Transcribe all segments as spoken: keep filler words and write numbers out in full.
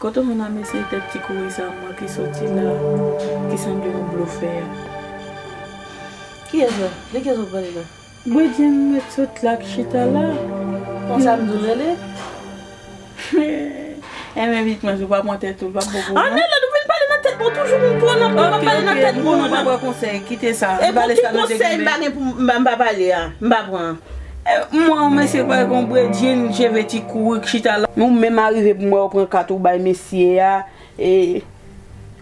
Kote w jwenn a mesye tèt ti kouri sa mwen ki soti la, ki sanble yon blofè a? Kiyès la? De kiyès w ap pale la? Bredjenn mèt sot la k chita la. Konsa m di w rele? Enben vit mwen, ou pa pran tèt ou, ou pa bon pou mwen. Anèl, ou vin pale nan tèt mwen, toujou m pran nan, ou pa pale nan tèt mwen, non. Mwen pa pran konsèy, kite sa. E pou ki konsèy m pa gen pou m pa pale a, m pa pran. Mwen, yon mesye pral gon bredjenn, cheve ti kouri k chita la. Ou menm arive pou m wè ou pran kat ou bay mesye a. E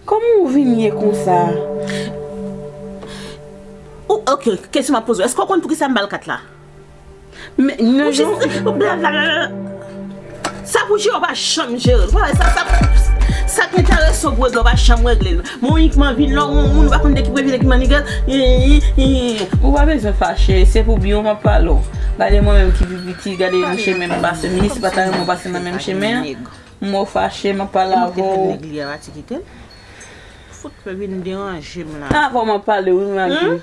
kòman ou vin ye konsa? Ou, ok, kesyon m ap poze w, èske w konn poukisa m ba l kat la? Men, nan jan. Blablabla. Sa pou jere, w pa janm jere l. Sa, sa, sa, sa k enterese w pou regle, w pa janm regle l. Men w inikman vin la, ou, ou, ou pa konn de ki pwevye, de ki manigèl. Ou pa bezwen fache, se pou byen w m ap pale w. Gade mwen menm ki pi piti, gade nan chemen m pase. Minis pa ta renmen w pase nan menm chemen an. M wè w fache, m ap pale avè w. Nèg li a pati kite l. Fout fè vin deranje m la. Avè w m ap pale, wi, Magi.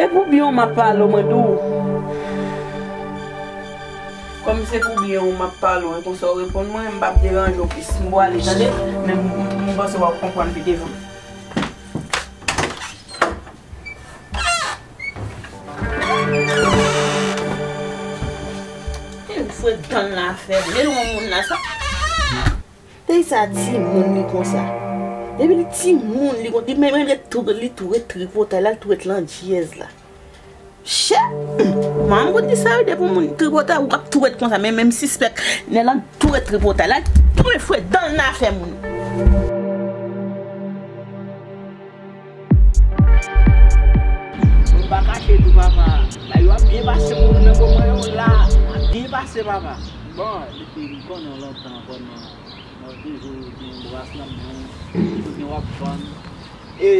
E pou byen w m ap pale w, mwen di w. Kòm se pou byen w m ap pale w, e konsa w reponn mwen, m p ap deranje w plis. M pwale, tande? Men m, m, m panse w ap konprann pi devan. Fre dan l la fè, men yon moun la sa. Tèy sa timoun li konsa. Depi li timoun li konsa, li menm li tou, li tou ret tripotay la, li tou ret landjyèz la. Chè! Manman m konn di sa wi, depi yon moun tripotay, ou ap tou ret konsa, men menm sispèk, nèg lan tou ret tripotay la, tou ret fre dan l nan afè moun. Mwen pa kache tou papa. Bagay yo ap byen pase pou nou nan moman yo la. Ap byen pase papa. Bon, depi m konnen w lontan vrèman, mwen toujou gen bras nan men w, toujou gen w ap vann. E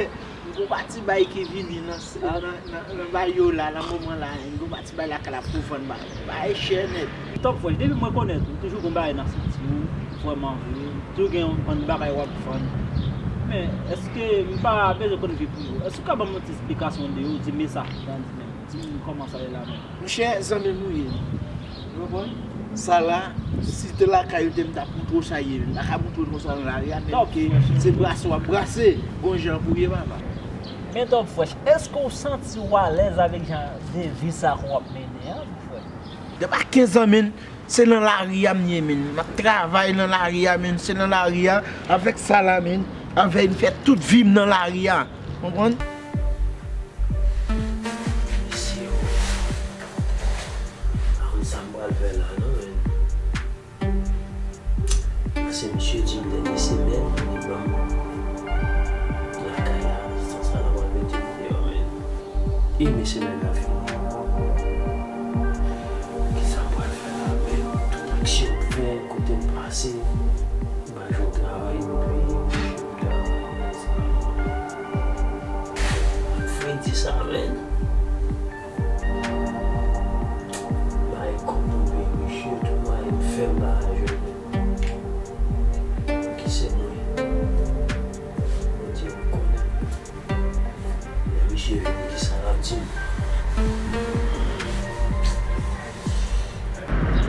m gon pati bay ki vini nan, nan, nan, nan bay yo la, nan moman la, m gon pati bay lakay la pou vann bagay. Bagay chè nèt. Top Fresh, depi mwen konnen w, toujou gon bagay nan senti w, vrèman vre. Toujou gen yon bann bagay w ap vann. Men, èske m pa bezwen konn vi pou yo? Èske w ka ban m yon ti esplikasyon de yo? Di m sa, di m kòman sa ye la menm. Monchè, zanmi m ou ye. Ou konprann? Sa la, si te lakay ou te, m t ap montre w sa ye. M pa ka montre w konsa nan lari a, men ke se brase w ap brase, gon jan pou ye papa. Men Top Fresh, èske w santi w alèz avèk jan de vi sa ke w ap mennen an, frè? Depi a kenz an, men, se nan lari a m ye, men. M ap travay nan lari a, men. Se nan lari a, avèk sa la, men. Avè m fè tout vi m nan lari a. Konprann? Mesye, oh. Pa konn sa m pral fè la, non, men. Paske misye di m dènye semèn, li ban m lakay la. San sa la, w ap mete m deyò, men. E men semèn nan fini. Kisa m pral fè la, men? Tout aksyon m fè, kote m pase, m pa jwenn travay, m peye, m travay, sa. Fredi sa, men. Bay kòb pou peye misye, tout mwayen m fè m pa jwenn. Ki se mwen. Bondye konnen. Lè misye vini, kisa l ap di m?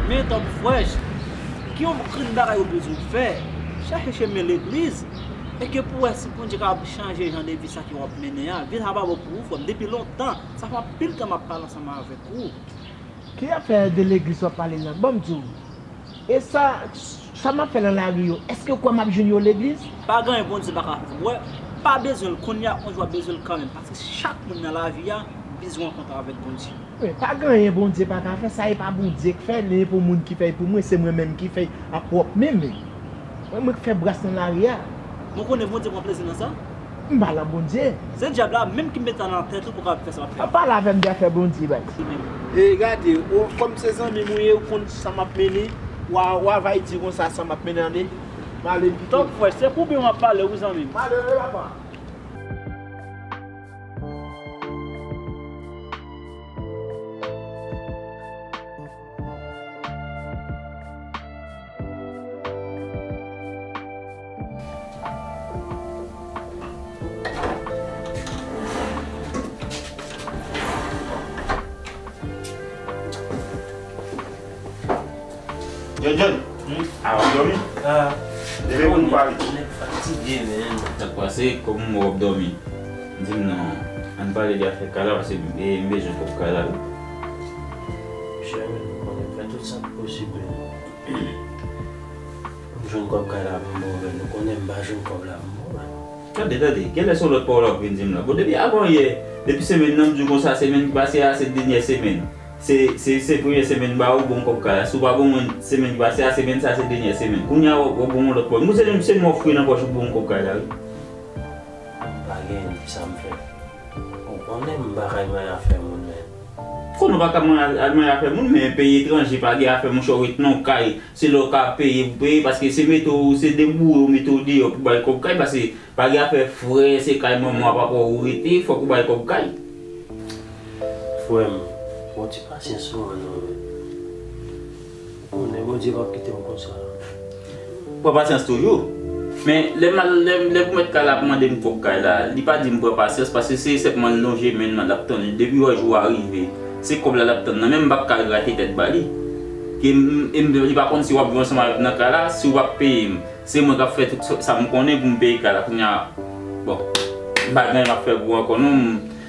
Men Top Fresh, gen yon grenn bagay ou bezwen fè. Chache chemen legliz. E ke pou wè si Bondye kapab chanje jan de vi sa ke w ap mennen an. Vi sa pa bon pou ou, frè m. Depi lontan, sa fè anpil tan m ap pale ansanm avèk ou. Ki afè de legliz w ap pale la? Ban m di w. E sa, sa m ap fè nan lari yo, èske w kwè m ap jwenn yo legliz? Pa gen anyen Bondye pa ka fè. Wè, pa bezwen l kounye a, yon jou w ap bezwen l kanmenm. Paske chak moun nan lavi a bezwen rankontre avèk Bondye. Men, pa gen anyen Bondye pa ka fè, sa e pa Bondye k fè, li e pou moun ki fè l pou mwen, se mwen menm ki fè l ak pwòp men m. Mwen, mwen k fè bras nan lari a. Mwen konnen Bondye pran plezi nan sa. M pa nan Bondye. Se dyab la menm ki met sa nan tèt ou pou kapab fè sa w ap fè a. Pa pale avè m de afè Bondye, baz. E gade, ou, kòm se zanmi m ou ye, ou konn sa m ap mennen, w a, w a va di konsa sa m ap mennen an, men. M ale m kite. Top Fresh, se pou byen w ap pale, wi, zanmi m. M ale, wi, papa. John, John. Hmm? A, w ap dòmi? Ah. Leve pou n pale. Nèg fatige, men. Sa k pase? Kòman w ap dòmi? Di m non. Ann pale de afè kay la, paske m, e, m bezwen kòb kay la, wi. Monchè, men, nou konnen fè tout sa k posib, men. M jwenn kòb kay la pou m ba w, men nou konnen m pa jwenn kòb la pou m ba w, men. Tande, tande, genlè se yon lòt pawòl w ap vin di m la. Bon, depi avan yè, depi semèn nan, m di w konsa, semèn ki pase a, se dènyè semèn. Se, se, se premyè semèn m ba ou, bon kòb kay la. Si w pa ban mwen semèn ki pase a, semèn sa se dènyè semèn. Kounye a, w ap, w ap ban mwen lòt pawòl. Mwen se, se mwen ofri nan pòch ou ban mwen kòb kay la, wi. Pa gen sa m fè. Ou konnen m pa kay manyen afè moun, men. Konnen w pa ka manyen, al manyen afè moun, men peyi etranje pa gen afè, monchè, w ret nan yon kay. Se lè w ka peye pou peye, paske se mete w, se debouye w mete w deyò pou bay kòb kay, paske pa gen afè frè, se kay manman w, papa w ou rete, fòk ou bay kòb kay. Frè m, pran ti pasyans non, non, men. Ou konnen Bondye p ap kite w konsa. Pran pasyans toujou. Men, lè m al, lè, lè pou mèt kay la ap mande m kòb kay la, li pa di m pran pasyans, paske se senpman l lonje men l, l ap tann li. Depi w wè jou a rive, se kòb la l ap tann nan men m, m p ap ka rate tèt ba li. Ke m, e m, li pa konn si w ap viv ansanm avèk m nan kay la, si w p ap peye m. Se mwen k ap fè tout sa, sa m konnen pou m peye kay la. Kounye a, bon, m pa gen anyen m ap fè pou ou ankò non.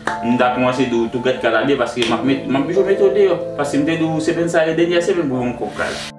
M, m ta kòmanse di w tou gèt kay la byen, paske m ap met, m ap toujou mete w deyò. Paske m te di w semèn sa a se dènyè semèn pou m kòb kay la.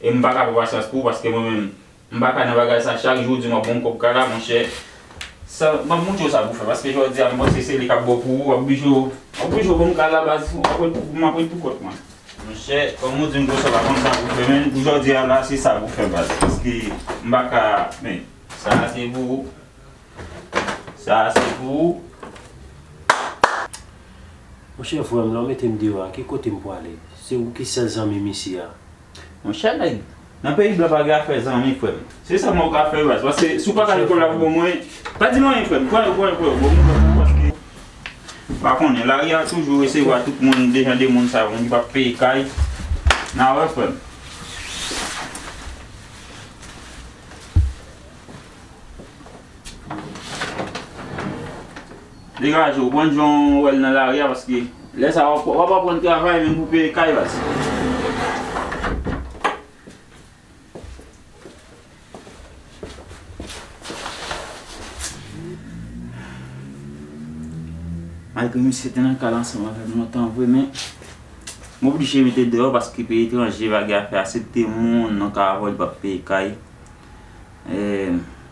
E m pa ka pran pasyans pou ou, paske mwen menm, m pa ka nan bagay sa. Chak jou w di m w ap ban m kòb kay la, monchè. Sa, m ap montre w sa pou fè, paske jodi a, m panse se li k ap bon pou ou, w ap blije, w ap blije ban m kay la, baz, m ap ret pou, m ap ret pou kont mwen. Monchè, kòm ou di m konsa, w pa konn sa pou fè, men pou jodi a la, se sa pou fè, baz, paske m pa ka, men, sa a se pou ou. Sa a se pou ou. Monchè, frè m, lè w mete m deyò a, ki kote m pwale? Se ou ki sèl zanmi m isi a. Monchè, nèg, nan peyi blan pa gen afè zanmi, frè m. Se sèlman w ka fè, baz. Paske si w pa ka lekòl la pou mwen, pa di m anyen, frè m. Pran, pran, pran, bon, m pran, paske, pa konnen, lari a toujou resevwa tout moun, de jan de moun sa yo, moun ki p ap peye kay. N a wè, frè m. Degaje w, pran jan w wè l nan lari a, paske lè sa a w ap, w ap aprann travay menm pou peye kay, baz. Malgre misye te nan kay la ansanm avè m lontan vre, men m oblije mete l deyò paske peyi etranje pa gen afè aksepte moun nan kay avè w, li p ap peye kay. E,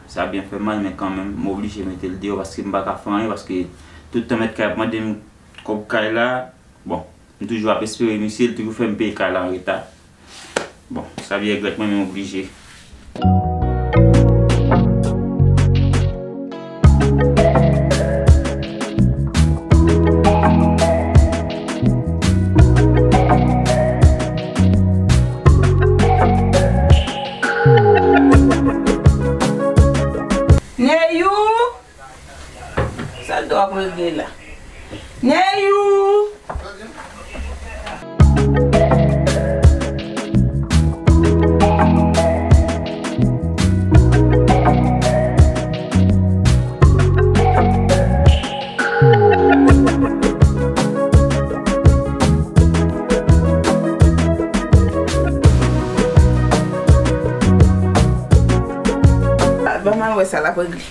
sa byen fè mal, men kanmenm, m oblije mete l deyò paske m pa ka fè anyen, paske tout tan mèt kay ap mande m kòb kay la, bon, m toujou ap espere misye, l toujou fè m peye kay la an reta. Bon, sa byen regrèt mwen, men m oblije. Neyou! Sa l dwe ap regle la? Neyou! Ban m al wè sa l ap regle.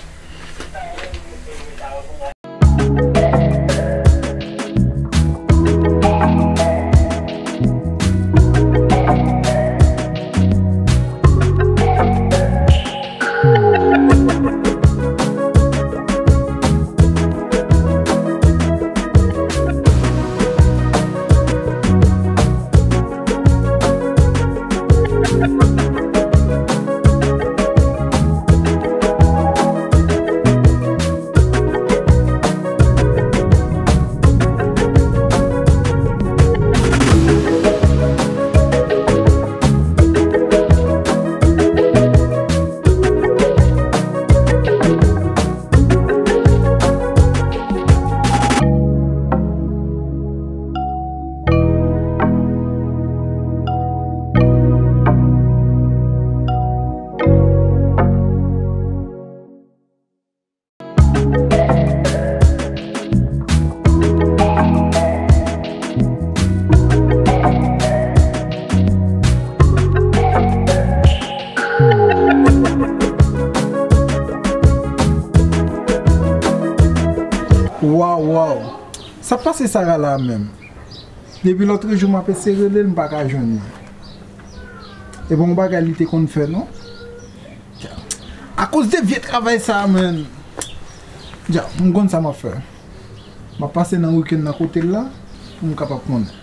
Waw, waw. Sa pase Sara la menm? Depi lòt jou m ap eseye rele l, m pa ka jwenn li. E bon bagay li te konn fè non. Akoz de vye travay sa menm. Dja, m konn sa m ap fè. M ap pase nan wikenn nan kote l la pou m kapab konnen.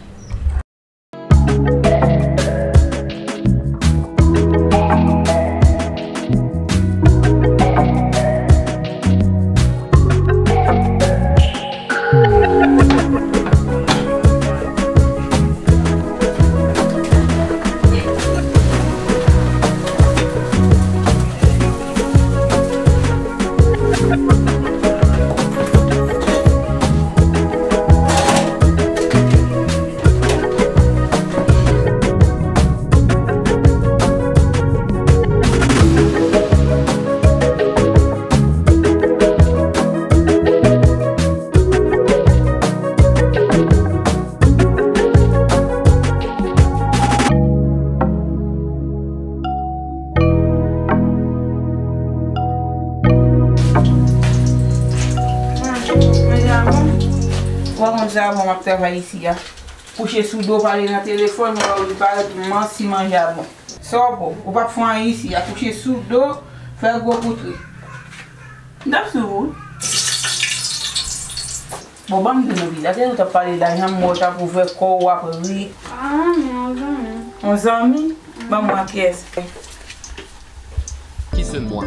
Manje a bon. Ou pa konn sa bon m ap travay isi a. Kouche sou do, pale nan telefòn, ou pa wè li parèt mansi manje a bon. Sa w bon, ou p ap fè anyen isi a, kouche sou do, fè gwo koutre. M t ap sou ou. Bon, ban m di nou, Bila, te ou t ap pale la, jan m wè w t ap ouvè kò w, w ap ri. Ah, men yon zanmi. Yon zanmi? Ban m wè kiyès. Qui ce moi?